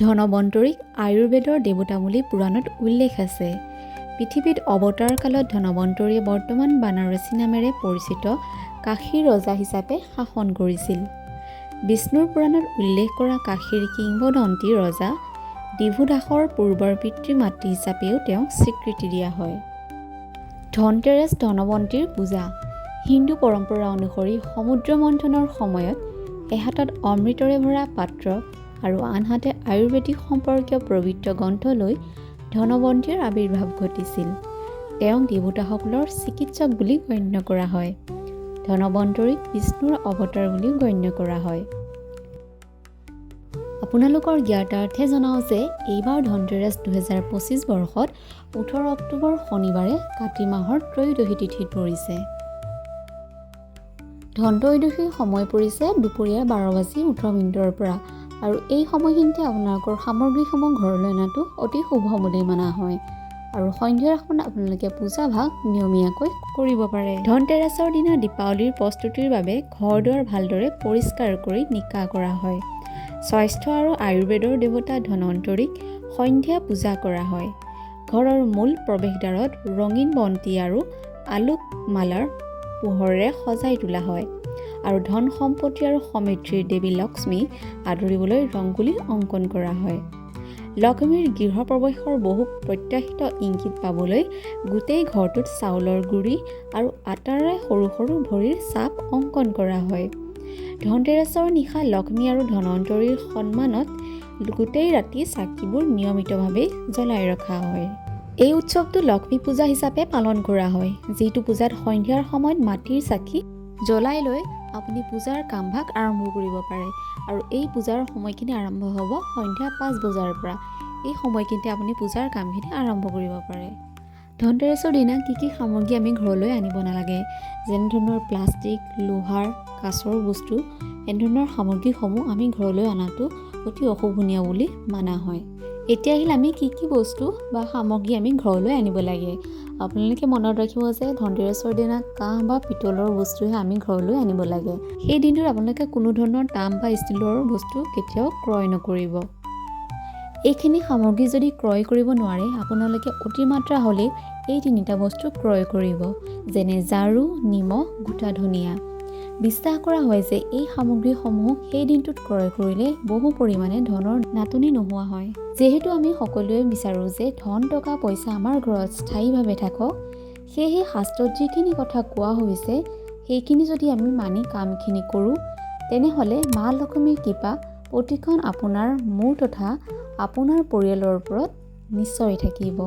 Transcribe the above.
ধনৱন্তৰীক আয়ুৰ্বেদৰ দেৱতা বুলি পুৰাণত উল্লেখ আছে। পৃথিৱীত অৱতাৰ কালত ধনৱন্তৰীয়ে বৰ্তমান বানাৰসী নামেৰে পৰিচিত কাশীৰ ৰজা হিচাপে শাসন কৰিছিল। বিষ্ণুৰ পুৰাণত উল্লেখ কৰা কাশীৰ কিংবদন্তী ৰজা দিভুদাসৰ পূৰ্বৰ পিতৃ মাতৃ হিচাপেও তেওঁক স্বীকৃতি দিয়া হয়। ধনতেৰছ ধনৱন্তীৰ পূজা। হিন্দু পৰম্পৰা অনুসৰি সমুদ্ৰ মন্থনৰ সময়ত এহাতত অমৃতৰে ভৰা পাত্ৰ আৰু আনহাতে আয়ুৰ্বেদিক সম্পৰ্কীয় পবিত্ৰ গ্ৰন্থ লৈ ধনৱন্তীৰ আৱিৰ্ভাৱ ঘটিছিল। তেওঁক দেৱতাসকলৰ চিকিৎসক বুলি গণ্য কৰা হয়। ধনৱন্তৰীক বিষ্ণুৰ অৱতাৰ বুলিও গণ্য কৰা হয়। আপোনালোকৰ জ্ঞাতাৰ্থে জনাওঁ যে এইবাৰ ধনতেৰছ 2025 বৰ্ষত 18 অক্টোবৰ শনিবাৰে কাতি মাহৰ ত্ৰয়োদশী তিথিত পৰিছে। ধনত্ৰয়োদশীৰ সময় পৰিছে দুপৰীয়া 12 বাজি 18 মিনিটৰ পৰা আৰু এই সময়খিনিতে আপোনালোকৰ সামগ্ৰীসমূহ ঘৰলৈ অনাটো অতি শুভ বুলি মনা হয় আৰু সন্ধিয়াৰ সময়ত আপোনালোকে পূজা ভাগ নিয়মীয়াকৈ কৰিব পাৰে। ধনতেৰাছৰ দিনা দীপাৱলীৰ প্ৰস্তুতিৰ বাবে ঘৰ দুৱাৰ ভালদৰে পৰিষ্কাৰ কৰি নিকা কৰা হয়। স্বাস্থ্য আৰু আয়ুৰ্বেদৰ দেৱতা ধনন্তৰীক সন্ধিয়া পূজা কৰা হয়। ঘৰৰ মূল প্ৰৱেশদ্বাৰত ৰঙীন বন্তি আৰু আলোকমালাৰ পোহৰেৰে সজাই তোলা হয় আৰু ধন সম্পত্তি আৰু সমৃদ্ধিৰ দেৱী লক্ষ্মী আদৰিবলৈ ৰংগোলী অংকন কৰা হয়। লক্ষ্মীৰ গৃহ প্ৰৱেশৰ বহু প্ৰত্যাশিত ইংগিত পাবলৈ গোটেই ঘৰটোত চাউলৰ গুড়ি আৰু আটাৰে সৰু সৰু ভৰিৰ ছাপ অংকন কৰা হয়। ধনতেৰাছৰ নিশা লক্ষ্মী আৰু ধনন্তৰীৰ সন্মানত গোটেই ৰাতি চাকিবোৰ নিয়মিতভাৱে জ্বলাই ৰখা হয়। এই উৎসৱটো লক্ষ্মী পূজা হিচাপে পালন কৰা হয়, যিটো পূজাত সন্ধিয়াৰ সময়ত মাটিৰ চাকি জ্বলাই লৈ আপুনি পূজাৰ কামভাগ আৰম্ভ কৰিব পাৰে আৰু এই পূজাৰ সময়খিনি আৰম্ভ হ'ব সন্ধিয়া 5 বজাৰ পৰা। এই সময়খিনিতে আপুনি পূজাৰ কামখিনি আৰম্ভ কৰিব পাৰে। ধনতেৰাছৰ দিনা কি কি সামগ্ৰী আমি ঘৰলৈ আনিব নালাগে? যেনেধৰণৰ প্লাষ্টিক, লোহাৰ, কাঁচৰ বস্তু, এনেধৰণৰ সামগ্ৰীসমূহ আমি ঘৰলৈ অনাটো অতি অশোভনীয় বুলি মানা হয়। এতিয়া আহিল আমি কি কি বস্তু বা সামগ্ৰী আমি ঘৰলৈ আনিব লাগে। আপোনালোকে মনত ৰাখিব যে ধনতেৰাছৰ দিনা কাঁহ বা পিতলৰ বস্তুহে আমি ঘৰলৈ আনিব লাগে। সেই দিনটোত আপোনালোকে কোনো ধৰণৰ তাম বা ষ্টীলৰ বস্তু কেতিয়াও ক্ৰয় নকৰিব। এইখিনি সামগ্ৰী যদি ক্ৰয় কৰিব নোৱাৰে, আপোনালোকে অতিমাত্ৰা হ'লেও এই তিনিটা বস্তু ক্ৰয় কৰিব, যেনে ঝাৰু, নিমখ, গোটা ধনিয়া। বিশ্বাস কৰা হয় যে এই সামগ্ৰীসমূহ সেই দিনটোত ক্ৰয় কৰিলে বহু পৰিমাণে ধনৰ নাটনি নোহোৱা হয়। যিহেতু আমি সকলোৱে বিচাৰোঁ যে ধন, টকা পইচা আমাৰ ঘৰত স্থায়ীভাৱে থাকক, সেয়েহে শাস্ত্ৰত যিখিনি কথা কোৱা হৈছে, সেইখিনি যদি আমি মানি কামখিনি কৰোঁ, তেনেহ'লে মা লক্ষ্মীৰ কৃপা প্ৰতিক্ষণ আপোনাৰ, মোৰ তথা আপোনাৰ পৰিয়ালৰ ওপৰত নিশ্চয় থাকিব।